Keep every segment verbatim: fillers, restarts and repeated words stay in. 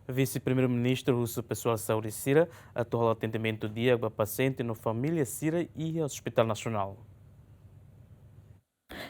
Vise-Primeiru-Ministru husu pesoál saúde sira atu halo atendimentu di'ak ba pasiente no família sira iha Hospital Nasionál.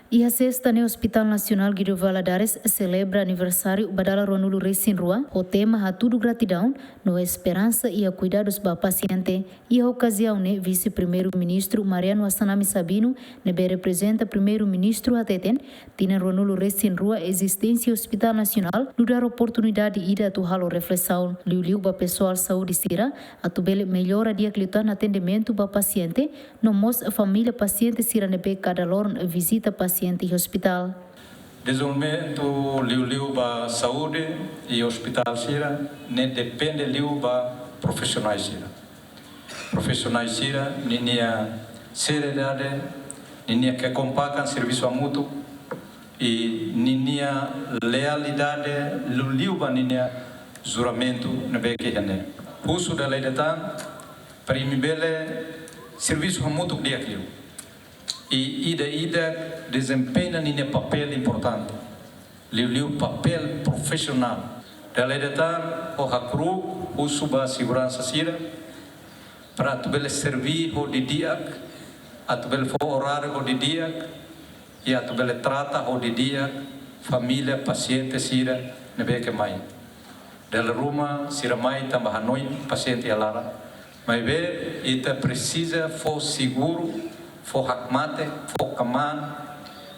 Iha sesta ne'e Hospital Nasionál Guido Valadares selebra aniversáriu ba dala ruanulu resin rua, ho tema Hatudu Gratidaun no Esperansa iha Kuidadus ba Pasiente. Iha okaziaun ne'e Vise-Primeiru-Ministru Mariano Assanami Sabino, ne'ebé reprezenta Primeiru-Ministru hateten, tinan ruanulu resin rua ezisténsia Hospital Nasionál nu'udar oportunidade ida atu halo reflesaun, liuliu ba pesoál saúde sira, atu bele mellora di'ak liután atendimentu ba pasiente, no mós família pasiente sira ne'ebé kada loron vizita pasiente iha hospital. Dezenvolvimentu liuliu ba saúde iha hospital sira-ne'e depende liu ba profisionais sira. Profisionais sira ninia seriedade, ninia kekompakan servisu hamutuk, i ninia lealdade liuliu ba ninia juramentu ne'ebé ke iha ne'e. Husu dala ida tan, para imi bele servisu hamutuk di'ak liu. I ida-idak dezempeña ninia papél importante, liuliu papél profisionál. Dala ida tan, ha'u hakru'uk husu ba seguransa sira, para atu bele serví ho didi'ak, atu bele fó oráriu ho didi'ak, i atu bele trata ho didi'ak família pasiente sira ne'ebé ke mai. Dala ruma sira mai tanba hanoin pasiente iha laran. Maibé ita presiza fó seguru, fó hakmatek, fó kmaan,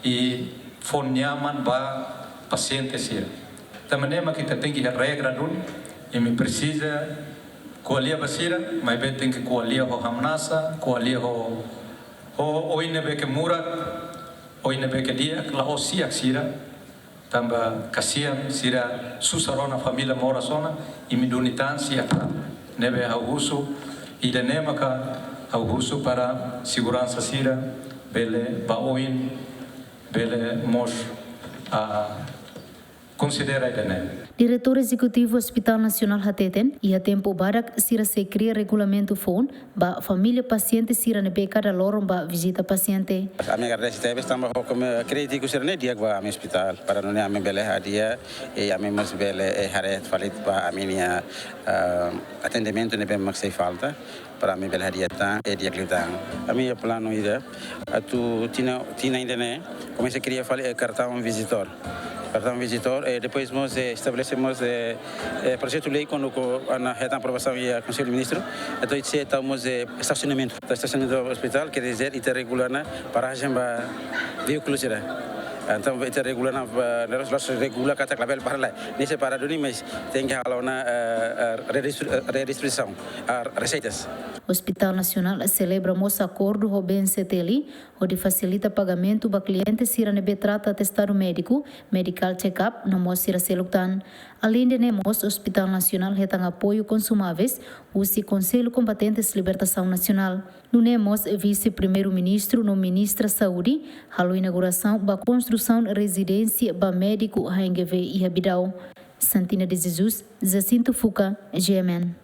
i fó nyaman ba pasiente sira. Tanba ne'e mak ita tenke iha regra duni, imi presiza ko'alia ba sira, maibé tenke ko'alia ho hamnasa, ko'alia ho, ho oin ne'ebé ke murak, oin ne'ebé ke di'ak, la'ós si'ak sira. Tanba kasian sira susar ona, família moras ona, imi duni tan si'ak. Ne'ebé ha'u husu, ida-ne'e maka ha'u husu para seguransa sira bele ba oin, bele mós, ah, konsidera ida-ne'e. Diretór Ezekutivu Hospital Nasionál hateten, iha tempu badak sira sei kria regulamentu foun ba família pasiente sira ne'ebé kada loron ba vizita pasiente. Ami agradese tebes tanba ho kome krítiku sira-ne'e di'ak ba ami hospital. Para nune'e ami bele hadi'a, i ami mós bele, eh, haree fali ba ami-nia, ah, atendimentu ne'ebé mak sei falta. Para ami bele hadi'a tan, eh, di'ak liután. Ami-nia planu ida, atu tinan, tinan ida-ne'e, komesa kria fali, eh, kartaun vizitór. Kartaun vizitór, eh, depois mós, eh, estabelese mós, eh, eh, projetu lei kuandu ke, ah, hetan aprovasaun iha Konsellu Ministru, entaun sei tau mós, eh, estasionamentu. Entaun estasionamentu hospital, quer dizer, ita regula ona parajen ba veíkulu sira. Entaun ita regula ona, ah, la'ós, la'ós regula katak labele para lai. Ne'e sei para duni, mas tenke halo ona, eh, eh, redistri-, eh, redistribuisaun, ah, reseitas. Hospital Nasionál selebra mós akordu ho B N C T L, hodi fasilita pagamentu ba kliente sira ne'ebé trata atestadu médiku, medical check-up, no mós sira seluk tan. Aleinde ne'e mós Hospital Nasionál hetan apoiu konsumáveis husi Konsellu Kombatentes Libertasaun Nasionál. Nune'e mós Vise-Primeiru-Ministru no Ministra Saúde halo inaugurasaun ba konstrusaun rezidénsia ba médiku H N G V iha Bidau. Santina de Jesus, Jacinto Fuca, G M N.